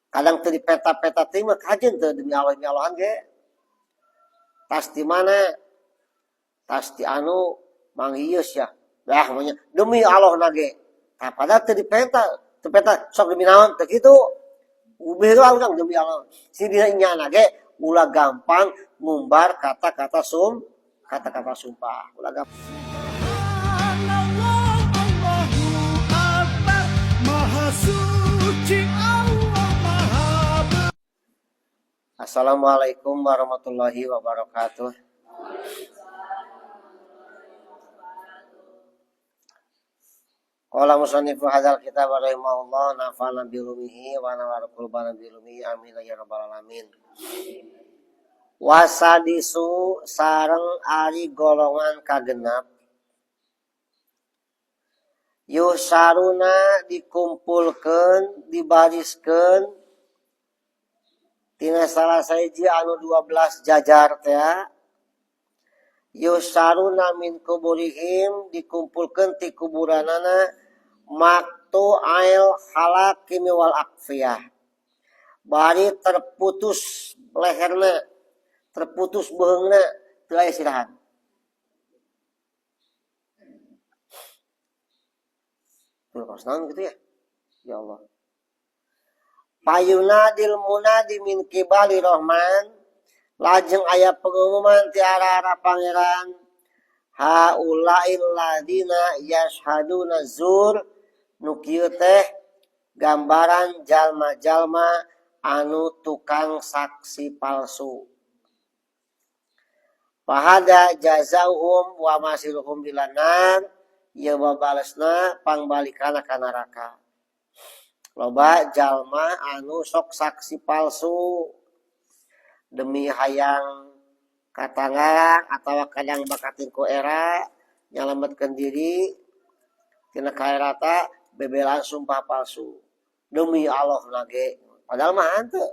Kadang teu dipeta-peta teuing mah kajeun teu demi Allah demi Allahan ge. Tas di mana? Tas di anu manghius ya. Dah maunya demi Allah na ge. Tah padahal teu dipeta, teu peta sok demi naon teu kitu. Ubih doang urang demi Allah. Si dina nyana ge ulah gampang ngumbar kata-kata kata-kata sumpah. Ulah gampang. Subhanallah, Allahu Akbar, Maha Suci Allah, Maha Besar. Assalamualaikum warahmatullahi wabarakatuh. Qala musannifu hadzal kitab rahimahullah nafa'ana bi ulumihi wa nawwara qulubana bi ulumihi amin ya rabbal alamin. Wasadisu sareng ari golongan kagenap yusaruna dikumpulkeun dibariskeun tina salah sahiji anu 12 jajar teh yusaruna min kuburihim dikumpulkeun ti kuburanana maktu ail halakimi wal akfiyah bari terputus leherna terputus beheungna teu aya sirahan. Tuh kaos naon gitu ya? Ya Allah. Payunadil munadi min kibali rahman lajeng aya pengumuman ti arah-arah pangeran haulail ladina yashhaduna zur nu kieu teh gambaran jalma-jalma anu tukang saksi palsu. Fahada jazauhum wa masiruhum bilanar ieu babalesna pangbalikana ka neraka. Loba jalma anu sok saksi palsu demi hayang katangga atawa kadang bakating ku era nyalametkeun diri tina kaerata bebelaan sumpah palsu demi Allah nage padahal mah henteu.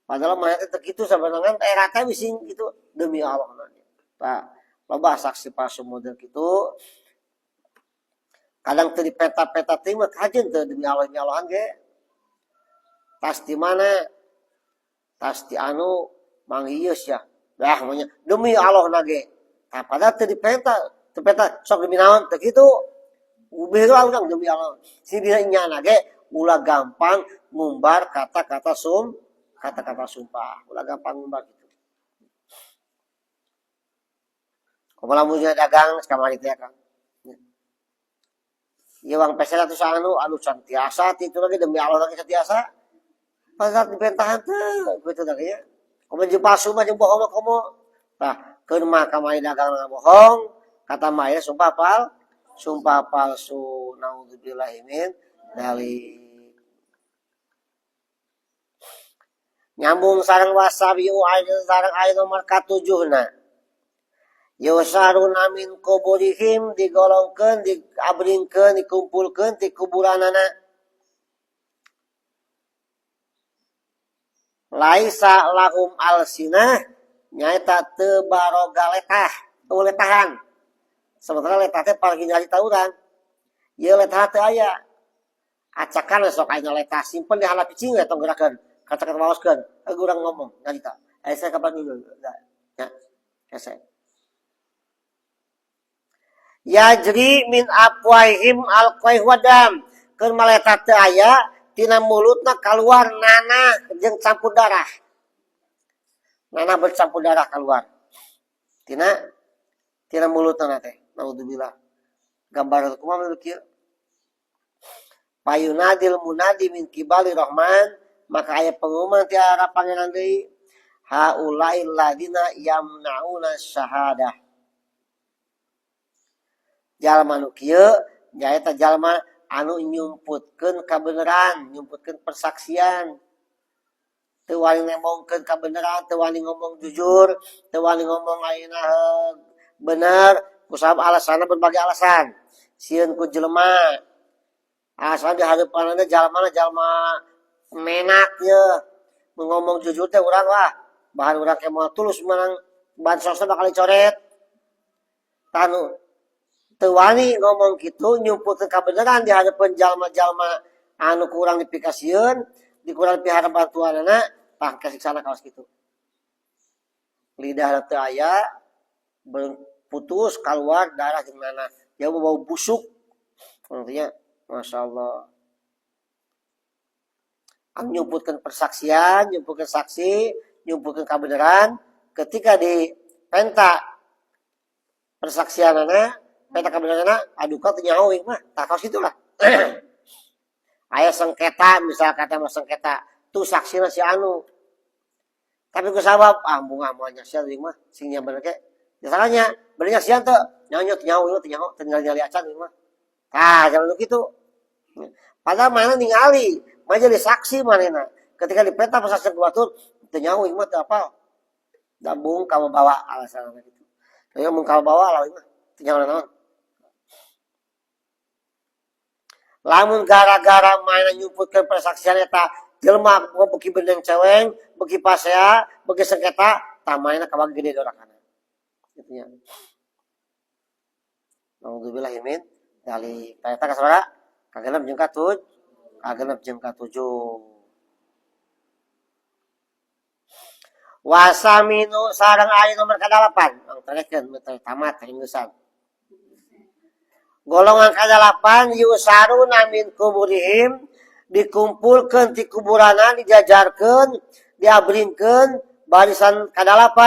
Padahal mah teu kitu sabenerna era teh bisi kitu demi Allah nage. Tah loba saksi palsu model kitu kadang teu dipeta-peta teuing mah kajeun teu demi Allah demi Allahan ge. Tas di mana? Tas di anu manghius ya. Dah maunya demi Allah nage. Tah padahal teu dipeta, teu peta sok demi naon teu kitu. Ubih doang urang demi Allah. Si dina nyana ge ulah gampang ngumbar kata-kata kata-kata sumpah, ulah gampang ngumbar gitu. Kumaha lamun dagang kamari teh Kang. Ieu uang peser atuh anu anu can tiasa itu lagi demi Allah lagi tiasa. Padahal dipentahan teh kitu lagi ya. Komo jeung palsu mah jeung bohong mah komo. Tah, keun mah kamari dagang bohong, kata mah ya sumpah sumpah palsu naudzubillahi min dzalik. Nyambung sareng wasabiu sareng ayat nomor katujuhna. Yusaruna min kuburihim digolongkeun diabringkeun dikumpulkeun ti kuburanana. Laisa lahum alsinah nyaeta teu baroga letah, teu letahan. Sementara letah teh paling nyarita urang. Ieu letah teu aya. Acakan sok aya letah simpen di handap cicing we tong gerakeun. Kata-kata waoskeun, urang ngomong nyarita. Saya kapan dulu? Ya, hese. Yajri min afwahihim alqaih wadam. Keur maleta teu aya tina mulutna kaluar nanah jeung campur darah. Nanah bercampur darah keluar. Tina mulutna teh. Naudzubillah. Gambar kumaha kieu? Payunadil munadi min kibali rahman, maka aya pengumuman ti arah pangeran deui haulail ladina yamnauna syahadah. Jalma nu kieu nyaeta jalma anu nyumputkeun kabeneran, nyumputkeun persaksian. Teu wani ngomongkeun kabeneran, teu wani ngomong jujur, teu wani ngomong ayeuna bener, kusabab alasanna berbagai alasan. Sieun ku jelema. Alasan di hareupanna jalmana jalma menak ye. Mun ngomong jujur teh urang wah, bahan urang ke moal tulus menang bansosna bakal dicoret. Tanu teu wani ngomong kitu nyumputkeun kabeneran di hareupeun jalma-jalma anu kurang dipikasieun, Dikurang piharap bantuanana, tah kasiksana kawas kitu. Lidah teu aya, putus keluar darah jeung nanah. Dia bau busuk. Artinya, Masya Allah. Anu nyumputkeun persaksian, nyumputkeun saksi, nyumputkeun kebenaran, ketika dipenta persaksianana, penta kebenaranana, aduka teu nyaho mah, tah kawas kitu lah. Aya sengketa, misal kata mah sengketa, tuh saksina si anu. Tapi ku sabab, ah bunga moal nyaksian ieu mah, sing nya bener ke. Misalnya, bener nyaksian teu, nyaho teu nyaho, teu nyaho, teu ningali acan ieu mah. Tah, jangan kitu. Padahal mana ningali, mah jadi saksi manehna. Ketika dipenta persaksian ku batur, teu nyaho ieu mah teu apal. Da bung kamu bawa alasan gitu. Tapi mun kamu bawa lah ieu mah, teu nyaho naon. Lamun gara-gara mana nyumputkeun persaksian eta jelema beuki beneng ceweng, beuki pasea, beuki sengketa, tah manehna kabagi gede dorakana. Gitu nya. Nauzubillah min dzalik. Tah eta kasabaraha? Kagenep jeung katujuh. Kagenep jeung katujuh. Wasaminu sareng aya nomor ka-8. Ang tarekeun teh tamat ringeusan. Golongan ka-8 yusaruna min kuburihim, dikumpulkeun ti kuburanna, dijajarkeun, diabringkeun barisan ka-8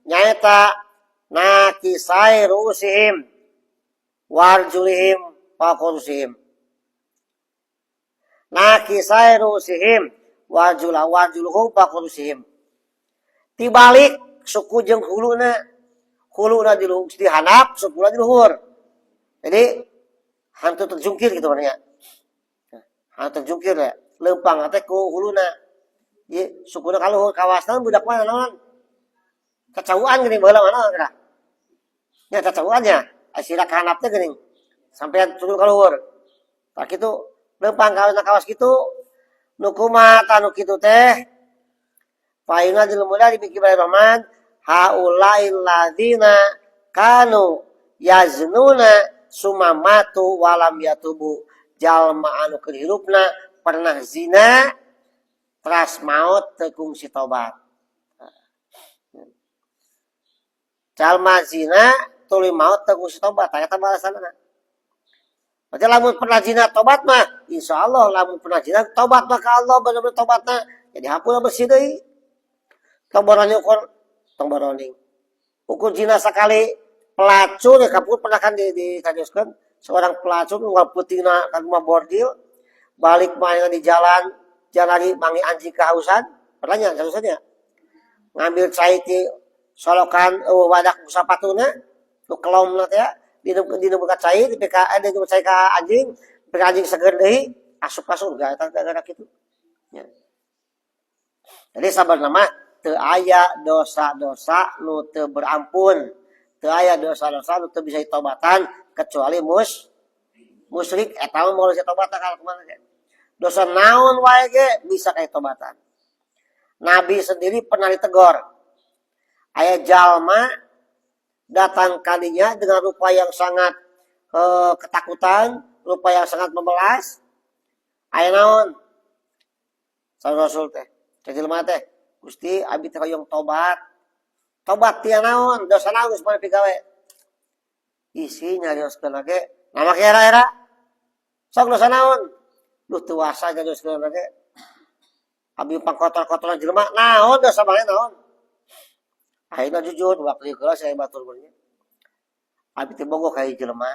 nyaeta nakisai ruusihim warjulihim faqurusihim. Nakisai ruusihim warjula warjuluhum faqurusihim. Tibalik suku jeung huluna, huluna di luhur, di handap, sukuna di luhur. Jadi hantu terjungkir gitu maknanya. Hantu terjungkir ya, leumpang teh ku huluna. Ieu sukuna ka luhur kawasna budak mana naon? Cacauan geuning baheula mana geura. Nya cacauannya, asira ka handap teh geuning. Sampean turun ka luhur. Tah kitu leumpang kawas kawas kitu nu kumaha tah nu kitu teh? Fa inna dil muda di mikir Rahman haulail ladzina kanu yaznuna sumamatu walam yatubu. Jalma anu keur hirupna pernah zina teras maot teu kungsi tobat. Jalma zina tuluy maot teu kungsi tobat, tah eta balasanna. Berarti lamun pernah zina tobat mah insyaallah, lamun pernah zina tobat mah ka Allah bener-bener tobatna jadi hampura bersih deui. Tong boroni ukur, tong boroni. Ukur zina sakali pelacur ya kapur pernah kan dikadioskeun seorang pelacur unggal peutingna ka rumah bordil balik main di jalan jalan lagi mangi anjing kehausan, pernah nya kehausannya ngambil cai ti solokan wadah ku sapatuna nu kelomna teh ya, di buka cai di PKN, di cai ka anjing, PK anjing seger deui asup ka surga eta gara-gara kitu nya. Jadi sabarna mah teu aya dosa-dosa nu teu berampun, teu aya dosa-dosa nu teu bisa ditobatan kecuali musyrik eta mah moal bisa tobatan kalau kumaha ge. Dosa naon wae ge bisa kaitobatan. Nabi sendiri pernah ditegur. Aya jalma datang kalinya dengan rupa yang sangat ketakutan, rupa yang sangat memelas. Aya naon? Sa Rasul teh, cek jelema teh, Gusti abi teh hoyong tobat. Tobat tia naon? Dosa naon geus maneh pigawe? Isi nyarioskeun ge, nama ke era-era. Sok dosa naon? Duh teu wasa nyarioskeun ge. Abi pangkotor-kotoran jelema, naon dosa maneh naon? Akhirnya jujur, waktu itu saya batur bernya. Abi teh bogoh ka jelema.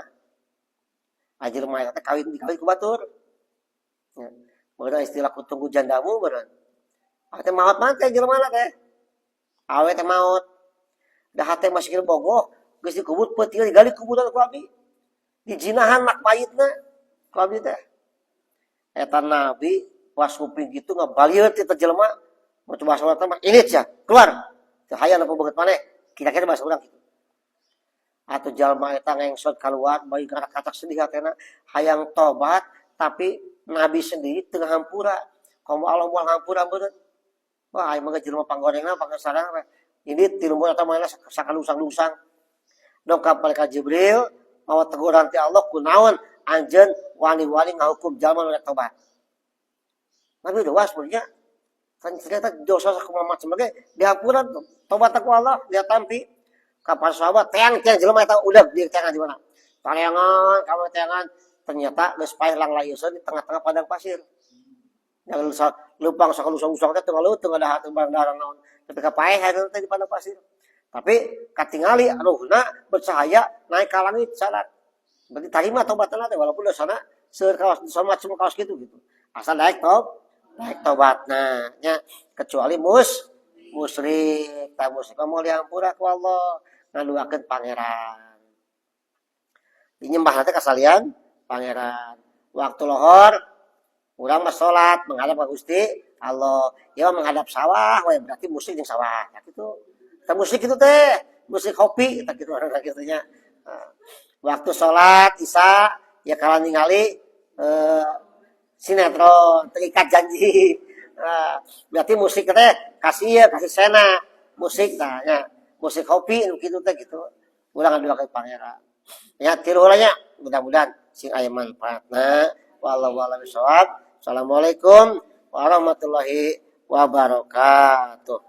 Ai jelema eta teh kawin dikawin ku batur. Ya. Beunang istilah kutunggu jandamu beunang. Awe teh maot mah teh jelema teh. Awe teh maot. Da hate masih kena bogoh, geus dikubur peuting digali kuburan ku abi. Dijinahan mak mayitna ku abi teh. Eta nabi pas kuping kitu ngabalieut teh jelema, mau coba salat mah ini sia, keluar. Teu hayang apa beungeut maneh, kira-kira bahasa urang kitu. Atuh jalma eta ngengsot keluar bari katak sedih hatena, hayang tobat tapi nabi sendiri teu ngahampura. Komo Allah moal ngahampura beureut. Wah, aya mah jelema panggorengna pangesarang we. Ini ti lumbur eta manehna sakalungsang-lungsang. Dongkap malaikat Jibril mawa teguran ti Allah kunaon anjeun wani-wani ngahukum jalma nu rek tobat. Nabi luas sebenarnya kan. Ternyata dosa sakumaha macam ge dihampura tobat ku Allah, dia tampi. Ka para sahabat, teang teang jelema eta udah di teangan di mana, tareangan kamu teangan, ternyata geus paeh langlayeuseun di tengah-tengah padang pasir. Yang leumpang sakalusang-lusang teh teu ngaleut, teu ngadahar, teu barang dahar naon, tapi ka paeh eta teh di padang pasir. Tapi katingali ruhna bercahaya naik ka langit salat. Berarti tarima tobatna teh, walaupun dosana seueur kawas dosa macam kawas gitu gitu, asal daek tob daek tobatna nya. Kecuali musyrik, tah musyrik mah moal dihampura ku Allah. Ngaduakeun Pangeran, dinyembah teh kasalian Pangeran. Waktu lohor urang mah salat menghadap ka Gusti Allah, ya menghadap sawah we, berarti musyrik jeung sawah. Nah, gitu. Kita musyrik itu teh musyrik kopi tak gitu orang gitu nya. Nah, waktu sholat Isya ya kalau ningali sinetron Terikat Janji. Nah, berarti musyrik teh kasih ya kasih sena musik, nah nya musik kopi nu kitu teh gitu. Urang ngadua ka Pangeran ya, tilu nya. Mudah-mudahan sing aya manfaatna. Wallahu a'lam bishawab. Assalamualaikum warahmatullahi wabarakatuh.